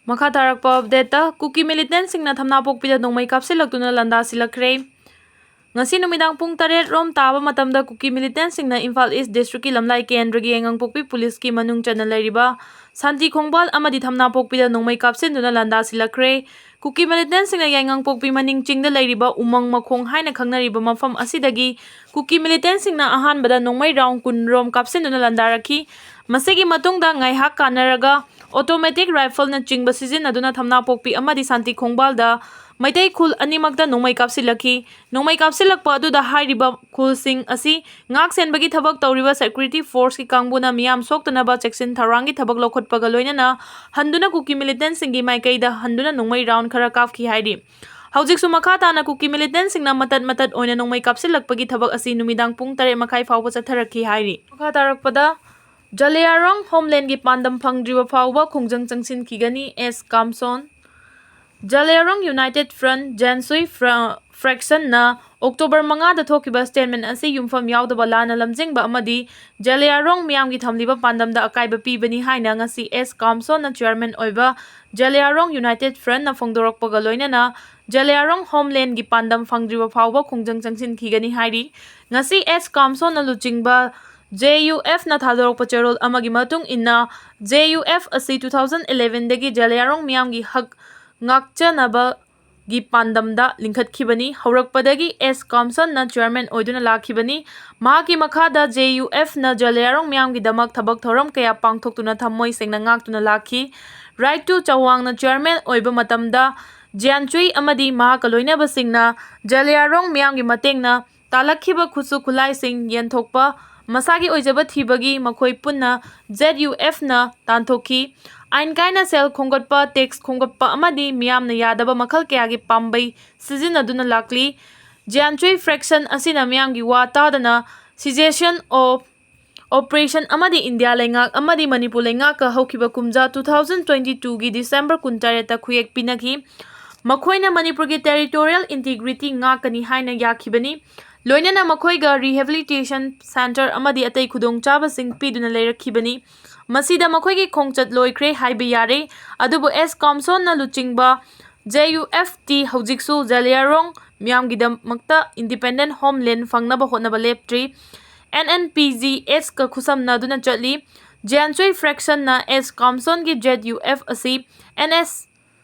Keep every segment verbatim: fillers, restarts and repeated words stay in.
ꯃꯈꯥ ꯇꯥꯔꯛꯄ ꯑꯞꯗꯦꯠꯇ, ꯀꯨꯀꯤ ꯃꯤꯂꯤꯇꯦꯟꯁꯤꯡꯅ ꯊꯝꯅꯥꯄꯣꯛꯄꯤꯗ ꯅꯣꯡꯃꯩ ꯀꯥꯞꯁꯤꯜꯂꯛꯇꯨꯅ ꯂꯥꯟꯗꯥꯁꯤꯜꯂꯛꯈ꯭ꯔꯦ꯫ ꯉꯁꯤ ꯅꯨꯃꯤꯗꯥꯡ ꯄꯨꯡ ꯇꯔꯦꯠ ꯔꯣꯝ ꯇꯥꯕ ꯃꯇꯝꯗ ꯀꯨꯀꯤ ꯃꯤꯂꯤꯇꯦꯟꯁꯤꯡꯅ ꯏꯝꯐꯥꯜ ꯏꯁ ꯗꯤꯁꯇ꯭ꯔꯤꯛꯀꯤ ꯂꯝꯂꯥꯏ ꯀꯦꯟꯗ꯭ꯔꯒꯤ ꯌꯥꯏꯉꯪꯄꯣꯛꯄꯤ ꯄꯨꯂꯤꯁꯀꯤ ꯃꯅꯨꯡ ꯆꯟꯅ ꯂꯩꯔꯤꯕ ꯁꯥꯟꯇꯤ ꯈꯣꯡꯕꯥꯜ ꯑꯃꯗꯤ ꯊꯝꯅꯥꯄꯣꯛꯄꯤꯗ ꯅꯣꯡꯃꯩ ꯀꯥꯞꯁꯤꯟꯗꯨꯅ ꯂꯥꯟꯗꯥꯁꯤꯜꯂꯛꯈ꯭ꯔꯦ꯫ ꯀꯨꯀꯤ ꯃꯤꯂꯤꯇꯦꯟꯁꯤꯡꯅ ꯌꯥꯏꯉꯪꯄꯣꯛꯄꯤ ꯃꯅꯤꯡ ꯆꯤꯡꯗ ꯂꯩꯔꯤꯕ ꯎꯃꯪ ꯃꯈꯣꯡ ꯍꯥꯏꯅ ꯈꯪꯅꯔꯤꯕ ꯃꯐꯝ ꯑꯁꯤꯗꯒꯤ ꯀꯨꯀꯤ ꯃꯤꯂꯤꯇꯦꯟꯁꯤꯡꯅ ꯑꯍꯥꯟꯕꯗ ꯅꯣꯡꯃꯩ ꯔꯥꯎꯟ ꯀꯨꯟ ꯔꯣꯝ ꯀꯥꯞꯁꯤꯟꯗꯨꯅ ꯂꯥꯟꯗꯥꯔꯛꯈꯤ꯫ ꯃꯁꯤꯒꯤ ꯃꯇꯨꯡꯗ ꯉꯥꯏꯍꯥꯛ ꯀꯥꯟꯅꯔꯒ ꯑꯣꯇꯣꯃꯦꯇꯤꯛ ꯔꯥꯏꯐꯜꯅꯆꯤꯡꯕ ꯁꯤꯖꯤꯟꯅꯗꯨꯅ ꯊꯝꯅꯥꯄꯣꯛꯄꯤ ꯑꯃꯗꯤ ꯁꯥꯟꯇꯤ ꯈꯣꯡꯕꯥꯜꯗ ꯃꯩꯇꯩ ꯈꯨꯜ ꯑꯅꯤꯃꯛꯇ ꯅꯣꯡꯃꯩ ꯀꯥꯞꯁꯤꯜꯂꯛꯈꯤ꯫ ꯅꯣꯡꯃꯩ ꯀꯥꯞꯁꯤꯜꯂꯛꯄ ꯑꯗꯨꯗ ꯍꯥꯏꯔꯤꯕ ꯈꯨꯜꯁꯤꯡ ꯑꯁꯤ ꯉꯥꯛ ꯁꯦꯟꯕꯒꯤ ꯊꯕꯛ ꯇꯧꯔꯤꯕ ꯁꯦꯀ꯭ꯌꯨꯔꯤꯇꯤ ꯐꯣꯔꯁꯀꯤ ꯀꯥꯡꯕꯨꯅ ꯃꯤꯌꯥꯝ ꯁꯣꯛꯇꯅꯕ ꯆꯦꯛꯁꯤꯟ ꯊꯧꯔꯥꯡꯒꯤ ꯊꯕꯛ ꯂꯧꯈꯠꯄꯒ ꯂꯣꯏꯅꯅ ꯍꯟꯗꯨꯅ ꯀꯨꯀꯤ ꯃꯤꯂꯤꯇꯦꯟꯁꯤꯡꯒꯤ ꯃꯥꯏꯀꯩꯗ ꯍꯟꯗꯨꯅ ꯅꯣꯡꯃꯩ ꯔꯥꯎꯟ ꯈꯔ ꯀꯥꯞꯈꯤ ꯍꯥꯏꯔꯤ꯫ ꯍꯧꯖꯤꯛꯁꯨ ꯃꯈꯥ ꯇꯥꯅ ꯀꯨꯀꯤ ꯃꯤꯂꯤꯇꯦꯟꯁꯤꯡꯅ ꯃꯇꯠ ꯃꯇꯠ ꯑꯣꯏꯅ ꯅꯣꯡꯃꯩ ꯀꯥꯞꯁꯤꯜꯂꯛꯄꯒꯤ ꯊꯕꯛ ꯑꯁꯤ ꯅꯨꯃꯤꯗꯥꯡ ꯄꯨꯡ ꯇꯔꯦꯠ ꯃꯈꯥꯏ ꯐꯥꯎꯕ ꯆꯠꯊꯔꯛꯈꯤ ꯍꯥꯏꯔꯤ꯫ ꯃꯈꯥ ꯇꯥꯔꯛꯄꯗ, ꯖꯂꯤꯌꯥꯔꯣꯡ ꯍꯣꯝꯂꯦꯟꯒꯤ ꯄꯥꯟꯗꯝ ꯐꯪꯗ꯭ꯔꯤꯕ ꯐꯥꯎꯕ ꯈꯣꯡꯖꯪ ꯆꯪꯁꯤꯟꯈꯤꯒꯅꯤ, ꯑꯦꯁ ꯀꯥꯝꯁꯣꯟ꯫ ꯖꯂꯤꯌꯥꯔꯣꯡ ꯌꯨꯅꯥꯏꯇꯦꯗ ꯐ꯭ꯔꯟꯠ, ꯖꯦꯟꯁꯨꯏ ꯐ꯭ꯔ-, ꯐ꯭ꯔꯦꯛꯁꯟꯅ ꯑꯣꯛꯇꯣꯕꯔ ꯃꯉꯥꯗ ꯊꯣꯛꯈꯤꯕ ꯁ꯭ꯇꯦꯠꯃꯦꯟꯠ ꯑꯁꯤ ꯌꯨꯝꯐꯝ ꯌꯥꯎꯗꯕ ꯂꯥꯟꯅ ꯂꯝꯖꯤꯡꯕ ꯑꯃꯗꯤ ꯖꯂꯤꯌꯥꯔꯣꯡ ꯃꯤꯌꯥꯝꯒꯤ ꯊꯝꯂꯤꯕ ꯄꯥꯟꯗꯝꯗ ꯑꯀꯥꯏꯕ ꯄꯤꯕꯅꯤ ꯍꯥꯏꯅ ꯉꯁꯤ ꯑꯦꯁ ꯀꯥꯝꯁꯣꯟꯅ ꯆꯤꯌꯔꯃꯦꯟ ꯑꯣꯏꯕ ꯖꯂꯤꯌꯥꯔꯣꯡ ꯌꯨꯅꯥꯏꯇꯦꯗ ꯐ꯭ꯔꯟꯠꯅ ꯐꯣꯡꯗꯣꯔꯛꯄꯒ ꯂꯣꯏꯅꯅ ꯖꯂꯤꯌꯥꯔꯣꯡ ꯍꯣꯝꯂꯦꯟꯒꯤ ꯄꯥꯟꯗꯝ ꯐꯪꯗ꯭ꯔꯤꯕ ꯐꯥꯎꯕ ꯈꯣꯡꯖꯪ ꯆꯪꯁꯤꯟꯈꯤꯒꯅꯤ ꯍꯥꯏꯔꯤ꯫ ꯉꯁꯤ ꯑꯦꯁ ꯀꯥꯝꯁꯣꯟꯅ ꯂꯨꯆꯤꯡꯕ ꯖꯦ ꯌꯨ ꯑꯦꯐꯅ ꯊꯥꯗꯣꯔꯛꯄ ꯆꯦꯔꯣꯜ ꯑꯃꯒꯤ ꯃꯇꯨꯡ ꯏꯟꯅ, ꯖꯦ ꯌꯨ ꯑꯦꯐ ꯑꯁꯤ ꯇꯨ ꯊꯥꯎꯖꯟ ꯏꯂꯦꯚꯦꯟꯗꯒꯤ ꯖꯂꯤꯌꯥꯔꯣꯡ ꯃꯤꯌꯥꯝꯒꯤ ꯍꯛ ꯉꯥꯛꯆꯅꯕꯒꯤ ꯄꯥꯟꯗꯝꯗ ꯂꯤꯡꯈꯠꯈꯤꯕꯅꯤ꯫ ꯍꯧꯔꯛꯄꯗꯒꯤ ꯑꯦꯁ ꯀꯥꯝꯁꯟꯅ ꯆꯤꯌꯔꯃꯦꯟ ꯑꯣꯏꯗꯨꯅ ꯂꯥꯛꯈꯤꯕꯅꯤ꯫ ꯃꯍꯥꯛꯀꯤ ꯃꯈꯥꯗ ꯖꯦ ꯌꯨ ꯑꯦꯐꯅ ꯖꯂꯤꯌꯥꯔꯣꯡ ꯃꯤꯌꯥꯝꯒꯤꯗꯃꯛ ꯊꯕꯛ ꯊꯧꯔꯝ ꯀꯌꯥ ꯄꯥꯡꯊꯣꯛꯇꯨꯅ ꯊꯃꯣꯏ ꯁꯦꯡꯅ ꯉꯥꯛꯇꯨꯅ ꯂꯥꯛꯈꯤ꯫ ꯔꯥꯏꯠ ꯇꯨ ꯆꯋꯥꯡꯅ ꯆꯤꯌꯔꯃꯦꯟ ꯑꯣꯏꯕ ꯃꯇꯝꯗ, ꯖꯤꯌꯥꯟꯆꯨꯏ ꯑꯃꯗꯤ ꯃꯍꯥꯛꯀ ꯂꯣꯏꯅꯕꯁꯤꯡꯅ ꯖꯂꯤꯌꯥꯔꯣꯡ ꯃꯤꯌꯥꯝꯒꯤ ꯃꯇꯦꯡꯅ ꯇꯥꯜꯂꯛꯈꯤꯕ ꯈꯨꯠꯁꯨ ꯈꯨꯠꯂꯥꯏꯁꯤꯡ ꯌꯦꯟꯊꯣꯛꯄ, ꯃꯁꯥꯒꯤ ꯑꯣꯏꯖꯕ ꯊꯤꯕꯒꯤ ꯃꯈꯣꯏ ꯄꯨꯟꯅ ꯖꯦꯗ ꯌꯨ ꯑꯦꯐꯅ ꯇꯥꯟꯊꯣꯛꯈꯤ꯫ ꯑꯥꯏꯟ ꯀꯥꯏꯅ ꯁꯦꯜ ꯈꯣꯝꯒꯠꯄ, ꯇꯦꯛꯁ ꯈꯣꯝꯒꯠꯄ ꯑꯃꯗꯤ ꯃꯤꯌꯥꯝꯅ ꯌꯥꯗꯕ ꯃꯈꯜ ꯀꯌꯥꯒꯤ ꯄꯥꯝꯕꯩ ꯁꯤꯖꯤꯟꯅꯗꯨꯅ ꯂꯥꯛꯂꯤ꯫ ꯖꯤꯌꯥꯟꯆꯨꯏ ꯐ꯭ꯔꯦꯛꯁꯟ ꯑꯁꯤꯅ ꯃꯤꯌꯥꯝꯒꯤ ꯋꯥ ꯇꯥꯗꯅ ꯁꯤꯖꯦꯁꯟ ꯑꯣꯐ ꯑꯣꯄꯔꯦꯁꯟ ꯑꯃꯗꯤ ꯏꯟꯗꯤꯌꯥ ꯂꯩꯉꯥꯛ ꯑꯃꯗꯤ ꯃꯅꯤꯄꯨꯔ ꯂꯩꯉꯥꯛꯀ ꯍꯧꯈꯤꯕ ꯀꯨꯝꯖꯥ ꯇꯨ ꯊꯥꯎꯖꯟ ꯇ꯭ꯋꯦꯟꯇꯤ ꯇꯨꯒꯤ ꯗꯤꯁꯦꯝꯕꯔ ꯀꯨꯟꯇꯔꯦꯠꯇ ꯈꯨꯌꯦꯛ ꯄꯤꯅꯈꯤ꯫ ꯃꯈꯣꯏꯅ ꯃꯅꯤꯄꯨꯔꯒꯤ ꯇꯦꯔꯤꯇꯣꯔꯤꯌꯦꯜ ꯏꯟꯇꯤꯒ꯭ꯔꯤꯇꯤ ꯉꯥꯛꯀꯅꯤ ꯍꯥꯏꯅ ꯌꯥꯈꯤꯕꯅꯤ꯫ ꯂꯣꯏꯅꯅ ꯃꯈꯣꯏꯒ ꯔꯤꯍꯦꯕꯤꯂꯤꯇꯦꯁꯟ ꯁꯦꯟꯇꯔ ꯑꯃꯗꯤ ꯑꯇꯩ ꯈꯨꯗꯣꯡꯆꯥꯕꯁꯤꯡ ꯄꯤꯗꯨꯅ ꯂꯩꯔꯛꯈꯤꯕꯅꯤ꯫ ꯃꯁꯤꯗ ꯃꯈꯣꯏꯒꯤ ꯈꯣꯡꯆꯠ ꯂꯣꯏꯈ꯭ꯔꯦ ꯍꯥꯏꯕ ꯌꯥꯔꯦ꯫ ꯑꯗꯨꯕꯨ ꯑꯦꯁ ꯀꯥꯝꯁꯣꯟꯅ ꯂꯨꯆꯤꯡꯕ J U F ꯇꯤ ꯍꯧꯖꯤꯛꯁꯨ ꯖꯦꯂꯤꯌꯥꯡꯔꯣꯡ ꯃꯤꯌꯥꯝꯒꯤꯗꯃꯛꯇ independent homeland ꯐꯪꯅꯕ ꯍꯣꯠꯅꯕ ꯂꯦꯞꯇ꯭ꯔꯤ꯫ N N P G H ꯀ ꯈꯨꯠꯁꯝꯅꯗꯨꯅ ꯆꯠꯂꯤ꯫ ꯖ꯭ꯌꯥꯟꯆꯨꯏ fractionꯅ ꯑꯦꯁ ꯀꯥꯝꯁꯣꯟꯒꯤ J U F ꯑꯁꯤ N S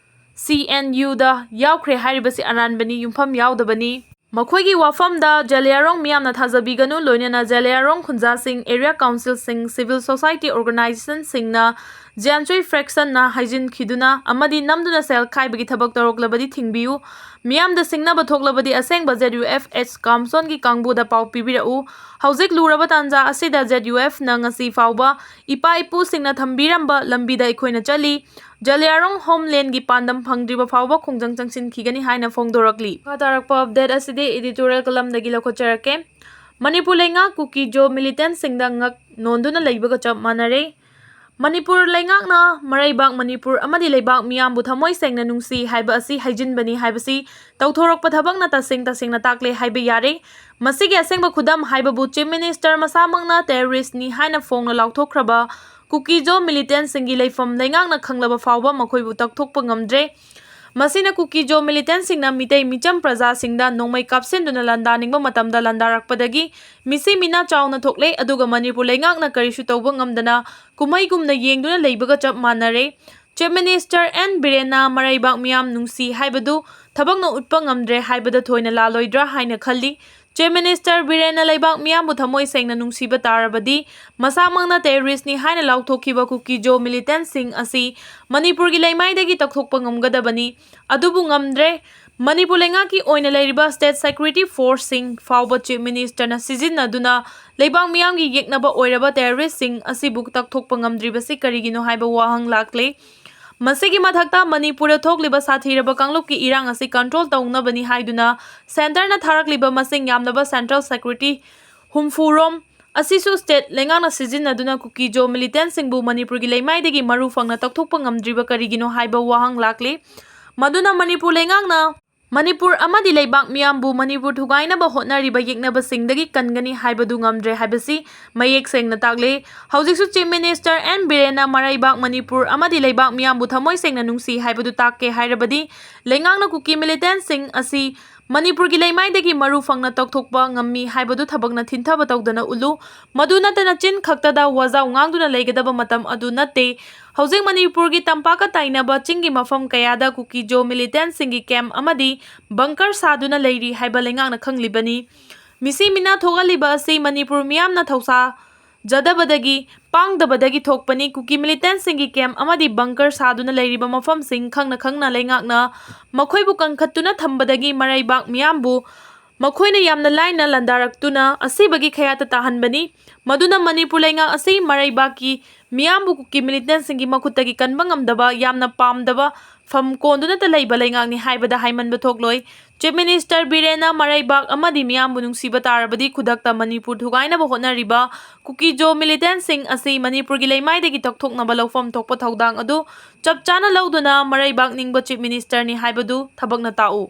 C N U ꯗ ꯌꯥꯎꯈ꯭ꯔꯦ ꯍꯥꯏꯔꯤꯕꯁꯤ ꯑꯔꯥꯟꯕꯅꯤ, ꯌꯨꯝꯐꯝ ꯌꯥꯎꯗꯕꯅꯤ꯫ ꯃꯈꯣꯏꯒꯤ ꯋꯥꯐꯝꯗ ꯖꯦꯂꯤꯌꯥꯡꯔꯣꯡ ꯃꯤꯌꯥꯝꯅ ꯊꯥꯖꯕꯤꯒꯅꯨ, ꯂꯣꯏꯅꯅ ꯖꯦꯂꯤꯌꯥꯡꯔꯣꯡ ꯈꯨꯟꯖꯥꯁꯤꯡ, area councilꯁꯤꯡ, civil society organisationꯁꯤꯡꯅ ꯖ꯭ꯌꯥꯟꯆꯨꯏ fractionꯅ ꯍꯥꯏꯖꯤꯟꯈꯤꯗꯨꯅ ꯑꯃꯗꯤ ꯅꯝꯗꯨꯅ ꯁꯦꯜ ꯈꯥꯏꯕꯒꯤ ꯊꯕꯛ ꯇꯧꯔꯛꯂꯕꯗꯤ ꯊꯤꯡꯕꯤꯌꯨ꯫ ꯃꯤꯌꯥꯝꯗ ꯁꯤꯡꯅꯕ ꯊꯣꯛꯂꯕꯗꯤ ꯑꯁꯦꯡꯕ J U F H ꯀꯥꯝꯁꯣꯟꯒꯤ ꯀꯥꯡꯕꯨꯗ ꯄꯥꯎ ꯄꯤꯕꯤꯔꯛꯎ꯫ ꯍꯧꯖꯤꯛ ꯂꯨꯔꯕ ꯇꯥꯟꯖꯥ ꯑꯁꯤꯗ J U F ꯅ ꯉꯁꯤ ꯐꯥꯎꯕ ꯏꯄꯥ ꯏꯄꯨꯁꯤꯡꯅ ꯊꯝꯕꯤꯔꯝꯕ ꯂꯝꯕꯤꯗ ꯑꯩꯈꯣꯏꯅ ꯆꯠꯂꯤ꯫ ꯖꯦꯂꯤꯌꯥꯡꯔꯣꯡ homelandꯒꯤ ꯄꯥꯟꯗꯝ ꯐꯪꯗ꯭ꯔꯤꯕ ꯐꯥꯎꯕ ꯈꯣꯡꯖꯪ ꯆꯪꯁꯤꯟꯈꯤꯒꯅꯤ ꯍꯥꯏꯅ ꯐꯣꯡꯗꯣꯔꯛꯂꯤ꯫ ꯃꯈꯥ ꯇꯥꯔꯛꯄ update ꯑꯁꯤꯗꯤ editorial columnꯗꯒꯤ ꯂꯧꯈꯠꯆꯔꯛꯀꯦ꯫ ꯃꯅꯤꯄꯨꯔ ꯂꯩꯉꯥꯛ ꯀꯨꯀꯤ-ꯖꯣ militantꯁꯤꯡꯗ ꯉꯛ ꯅꯣꯟꯗꯨꯅ ꯂꯩꯕꯒ ꯆꯞ ꯃꯥꯟꯅꯔꯦ꯫ ꯃꯅꯤꯄꯨꯔ ꯂꯩꯉꯥꯛꯅ ꯃꯔꯩꯕꯥꯛ ꯃꯅꯤꯄꯨꯔ ꯑꯃꯗꯤ ꯂꯩꯕꯥꯛ ꯃꯤꯌꯥꯝꯕꯨ ꯊꯃꯣꯏ ꯁꯦꯡꯅ ꯅꯨꯡꯁꯤ ꯍꯥꯏꯕ ꯑꯁꯤ ꯍꯥꯏꯖꯤꯟꯕꯅꯤ ꯍꯥꯏꯕꯁꯤ ꯇꯧꯊꯣꯔꯛꯄ ꯊꯕꯛꯅ ꯇꯁꯦꯡ ꯇꯁꯦꯡꯅ ꯇꯥꯛꯂꯦ ꯍꯥꯏꯕ ꯌꯥꯔꯦ꯫ ꯃꯁꯤꯒꯤ ꯑꯁꯦꯡꯕ ꯈꯨꯗꯝ ꯍꯥꯏꯕꯕꯨ Chief Minister ꯃꯁꯥꯃꯛꯅ terroristꯅꯤ ꯍꯥꯏꯅ ꯐꯣꯡꯅ ꯂꯥꯎꯊꯣꯛꯈ꯭ꯔꯕ ꯀꯨꯀꯤ-ꯖꯣ militantꯁꯤꯡꯒꯤ ꯂꯩꯐꯝ ꯂꯩꯉꯥꯛꯅ ꯈꯪꯂꯕ ꯐꯥꯎꯕ ꯃꯈꯣꯏꯕꯨ ꯇꯛꯊꯣꯛꯄ ꯉꯝꯗ꯭ꯔꯦ꯫ ꯃꯁꯤꯅ ꯀꯨꯀꯤ-ꯖꯣ militantꯁꯤꯡꯅ ꯃꯤꯇꯩ ꯃꯤꯆꯝ ꯄ꯭ꯔꯖꯥꯁꯤꯡꯗ ꯅꯣꯡꯃꯩ ꯀꯥꯞꯁꯤꯟꯗꯨꯅ ꯂꯥꯟꯗꯥꯅꯤꯡꯕ ꯃꯇꯝꯗ ꯂꯥꯟꯗꯥꯔꯛꯄꯗꯒꯤ ꯃꯤꯁꯤ ꯃꯤꯅꯥ ꯆꯥꯎꯅ ꯊꯣꯛꯂꯦ, ꯑꯗꯨꯒ ꯃꯅꯤꯄꯨꯔ ꯂꯩꯉꯥꯛꯅ ꯀꯔꯤꯁꯨ ꯇꯧꯕ ꯉꯝꯗꯅ ꯀꯨꯝꯍꯩꯒꯨꯝꯅ ꯌꯦꯡꯗꯨꯅ ꯂꯩꯕꯒ ꯆꯞ ꯃꯥꯟꯅꯔꯦ꯫ Chief Minister N ꯕꯤꯔꯦꯟꯅ ꯃꯔꯩꯕꯥꯛ ꯃꯤꯌꯥꯝ ꯅꯨꯡꯁꯤ ꯍꯥꯏꯕꯗꯨ ꯊꯕꯛꯅ ꯎꯠꯄ ꯉꯝꯗ꯭ꯔꯦ ꯍꯥꯏꯕꯗ ꯊꯣꯏꯅ ꯂꯥꯜꯂꯣꯏꯗ꯭ꯔꯥ ꯍꯥꯏꯅ ꯈꯜꯂꯤ꯫ Chief Minister ꯕꯤꯔꯦꯟꯅ ꯂꯩꯕꯥꯛ ꯃꯤꯌꯥꯝꯕꯨ ꯊꯃꯣꯏ ꯁꯦꯡꯅ ꯅꯨꯡꯁꯤꯕ ꯇꯥꯔꯕꯗꯤ ꯃꯁꯥꯃꯛꯅ terroristꯅꯤ ꯍꯥꯏꯅ ꯂꯥꯎꯊꯣꯛꯈꯤꯕ ꯀꯨꯀꯤ-ꯖꯣ militantꯁꯤꯡ ꯑꯁꯤ ꯃꯅꯤꯄꯨꯔꯒꯤ ꯂꯩꯃꯥꯏꯗꯒꯤ ꯇꯛꯊꯣꯛꯄ ꯉꯝꯒꯗꯕꯅꯤ꯫ ꯑꯗꯨꯕꯨ ꯉꯝꯗ꯭ꯔꯦ꯫ ꯃꯅꯤꯄꯨꯔ ꯂꯩꯉꯥꯛꯀꯤ ꯑꯣꯏꯅ ꯂꯩꯔꯤꯕ state security forceꯁꯤꯡ ꯐꯥꯎꯕ Chief Ministerꯅ ꯁꯤꯖꯤꯟꯅꯗꯨꯅ ꯂꯩꯕꯥꯛ ꯃꯤꯌꯥꯝꯒꯤ ꯌꯦꯛꯅꯕ ꯑꯣꯏꯔꯕ terroristꯁꯤꯡ ꯑꯁꯤꯕꯨ ꯇꯛꯊꯣꯛꯄ ꯉꯝꯗ꯭ꯔꯤꯕꯁꯤ ꯀꯔꯤꯒꯤꯅꯣ ꯍꯥꯏꯕ ꯋꯥꯍꯪ ꯂꯥꯛꯂꯦ꯫ ꯃꯁꯤꯒꯤ ꯃꯊꯛꯇ ꯃꯅꯤꯄꯨꯔꯗ ꯊꯣꯛꯂꯤꯕ ꯁꯥꯊꯤꯔꯕ ꯀꯥꯡꯂꯨꯞꯀꯤ ꯏꯔꯥꯡ ꯑꯁꯤ control ꯇꯧꯅꯕꯅꯤ ꯍꯥꯏꯗꯨꯅ centreꯅ ꯊꯥꯔꯛꯂꯤꯕ ꯃꯁꯤꯡ ꯌꯥꯝꯂꯕ central security ꯍꯨꯝꯐꯨ ꯔꯣꯝ ꯑꯁꯤꯁꯨ state ꯂꯩꯉꯥꯛꯅ ꯁꯤꯖꯤꯟꯅꯗꯨꯅ ꯀꯨꯀꯤ-ꯖꯣ militantꯁꯤꯡꯕꯨ ꯃꯅꯤꯄꯨꯔꯒꯤ ꯂꯩꯃꯥꯏꯗꯒꯤ ꯃꯔꯨ ꯐꯪꯅ ꯇꯛꯊꯣꯛꯄ ꯉꯝꯗ꯭ꯔꯤꯕ ꯀꯔꯤꯒꯤꯅꯣ ꯍꯥꯏꯕ ꯋꯥꯍꯪ ꯂꯥꯛꯂꯤ꯫ ꯃꯗꯨꯅ ꯃꯅꯤꯄꯨꯔ ꯂꯩꯉꯥꯛꯅ ꯃꯅꯤꯄꯨꯔ ꯑꯃꯗꯤ ꯂꯩꯕꯥꯛ ꯃꯤꯌꯥꯝꯕꯨ ꯃꯅꯤꯄꯨꯔ ꯊꯨꯒꯥꯏꯅꯕ ꯍꯣꯠꯅꯔꯤꯕ ꯌꯦꯛꯅꯕꯁꯤꯡꯗꯒꯤ ꯀꯟꯒꯅꯤ ꯍꯥꯏꯕꯗꯨ ꯉꯝꯗ꯭ꯔꯦ ꯍꯥꯏꯕꯁꯤ ꯃꯌꯦꯛ ꯁꯦꯡꯅ ꯇꯥꯛꯂꯦ꯫ ꯍꯧꯖꯤꯛꯁꯨ Chief Minister N ꯕꯤꯔꯦꯟꯅ ꯃꯔꯩꯕꯥꯛ ꯃꯅꯤꯄꯨꯔ ꯑꯃꯗꯤ ꯂꯩꯕꯥꯛ ꯃꯤꯌꯥꯝꯕꯨ ꯊꯃꯣꯏ ꯁꯦꯡꯅ ꯅꯨꯡꯁꯤ ꯍꯥꯏꯕꯗꯨ ꯇꯥꯛꯀꯦ ꯍꯥꯏꯔꯕꯗꯤ ꯂꯩꯉꯥꯛꯅ ꯀꯨꯀꯤ militantꯁꯤꯡ ꯑꯁꯤ ꯃꯅꯤꯄꯨꯔꯒꯤ ꯂꯩꯃꯥꯏꯗꯒꯤ ꯃꯔꯨ ꯐꯪꯅ ꯇꯧꯊꯣꯛꯄ ꯉꯝꯃꯤ ꯍꯥꯏꯕꯗꯨ ꯊꯕꯛꯅ ꯊꯤꯟꯊꯕ ꯇꯧꯗꯅ ꯎꯠꯂꯨ꯫ ꯃꯗꯨ ꯅꯠꯇꯅ ꯆꯤꯟ ꯈꯛꯇꯗ ꯋꯥꯖꯥꯎ ꯉꯥꯡꯗꯨꯅ ꯂꯩꯒꯗꯕ ꯃꯇꯝ ꯑꯗꯨ ꯅꯠꯇꯦ꯫ ꯍꯧꯖꯤꯛ ꯃꯅꯤꯄꯨꯔꯒꯤ ꯇꯝꯄꯥꯛꯀ ꯇꯥꯏꯅꯕ ꯆꯤꯡꯒꯤ ꯃꯐꯝ ꯀꯌꯥꯗ ꯀꯨꯀꯤ-ꯖꯣ militantꯁꯤꯡꯒꯤ camp ꯑꯃꯗꯤ bunker ꯁꯥꯗꯨꯅ ꯂꯩꯔꯤ ꯍꯥꯏꯕ ꯂꯩꯉꯥꯛꯅ ꯈꯪꯂꯤꯕꯅꯤ꯫ ꯃꯤꯁꯤ ꯃꯤꯅꯥ ꯊꯣꯛꯍꯜꯂꯤꯕ ꯑꯁꯤ ꯃꯅꯤꯄꯨꯔ ꯃꯤꯌꯥꯝꯅ ꯊꯧꯁꯥ ꯖꯗꯕꯗꯒꯤ, ꯄꯥꯡꯗꯕꯗꯒꯤ ꯊꯣꯛꯄꯅꯤ꯫ ꯀꯨꯀꯤ militantꯁꯤꯡꯒꯤ camp ꯑꯃꯗꯤ bunker ꯁꯥꯗꯨꯅ ꯂꯩꯔꯤꯕ ꯃꯐꯝꯁꯤꯡ ꯈꯪꯅ ꯈꯪꯅ ꯂꯩꯉꯥꯛꯅ ꯃꯈꯣꯏꯕꯨ ꯀꯟꯈꯠꯇꯨꯅ ꯊꯝꯕꯗꯒꯤ ꯃꯔꯩꯕꯥꯛ ꯃꯤꯌꯥꯝꯕꯨ ꯃꯈꯣꯏꯅ ꯌꯥꯝꯅ ꯂꯥꯏꯅ ꯂꯥꯟꯗꯥꯔꯛꯇꯨꯅ ꯑꯁꯤꯕꯒꯤ ꯈꯌꯥꯠꯇ ꯇꯥꯍꯟꯕꯅꯤ꯫ ꯃꯗꯨꯅ ꯃꯅꯤꯄꯨꯔ ꯂꯩꯉꯥꯛ ꯑꯁꯤ ꯃꯔꯩꯕꯥꯛꯀꯤ ꯃꯤꯌꯥꯝꯕꯨ ꯀꯨꯀꯤ militantꯁꯤꯡꯒꯤ ꯃꯈꯨꯠꯇꯒꯤ ꯀꯟꯕ ꯉꯝꯗꯕ, ꯌꯥꯝꯅ ꯄꯥꯝꯗꯕ, ꯐꯝ ꯀꯣꯟꯗꯨꯅꯇ ꯂꯩꯕ ꯂꯩꯉꯥꯛꯅꯤ ꯍꯥꯏꯕꯗ ꯍꯥꯏꯃꯟꯕ ꯊꯣꯛꯂꯣꯏ꯫ Chief Minister ꯕꯤꯔꯦꯟꯅ ꯃꯔꯩꯕꯥꯛ ꯑꯃꯗꯤ ꯃꯤꯌꯥꯝꯕꯨ ꯅꯨꯡꯁꯤꯕ ꯇꯥꯔꯕꯗꯤ ꯈꯨꯗꯛꯇ ꯃꯅꯤꯄꯨꯔ ꯊꯨꯒꯥꯏꯅꯕ ꯍꯣꯠꯅꯔꯤꯕ ꯀꯨꯀꯤ-ꯖꯣ militantꯁꯤꯡ ꯑꯁꯤ ꯃꯅꯤꯄꯨꯔꯒꯤ ꯂꯩꯃꯥꯏꯗꯒꯤ ꯇꯧꯊꯣꯛꯅꯕ ꯂꯧꯐꯝ ꯊꯣꯛꯄ ꯊꯧꯗꯥꯡ ꯑꯗꯨ ꯆꯞ ꯆꯥꯅ ꯂꯧꯗꯨꯅ ꯃꯔꯩꯕꯥꯛ ꯅꯤꯡꯕ Chief Ministerꯅꯤ ꯍꯥꯏꯕꯗꯨ ꯊꯕꯛꯅ ꯇꯥꯛꯎ꯫